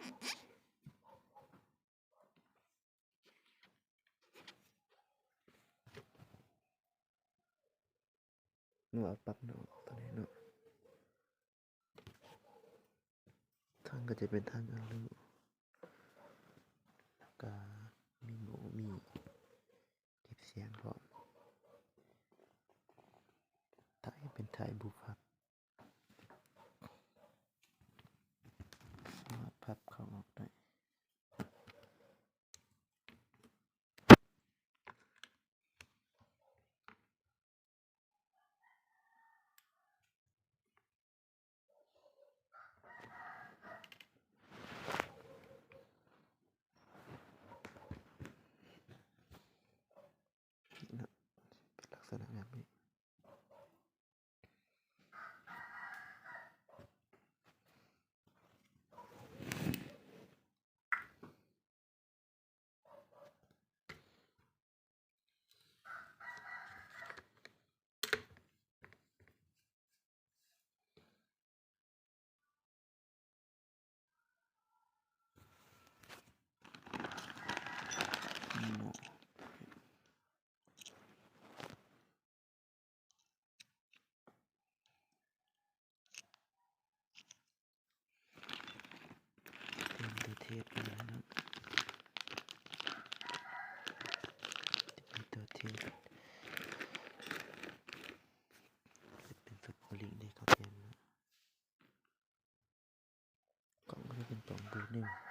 ເນາະ ປັບເນາະ ຕົວນີ້ເນາະ ທາງກໍຈະເປັນທາງອັນລູ ແລ້ວກະມີໂໝ ມີເກັບສຽງພ້ອມ ທ້າຍເປັນທ້າຍບູພັບ ສາມາດພັບເຂົ້າອອກໄດ້. ເປັນລັກສະນະແບບນີ້. ເປັນຕົວເທສເນາະ ເປັນຕົວເທສ ເປັນຊຸດໂປລິງເດ້ ເຂົ້າແທນເນາະ. ກ້ອງກໍຈະເປັນກ້ອງບູເນວ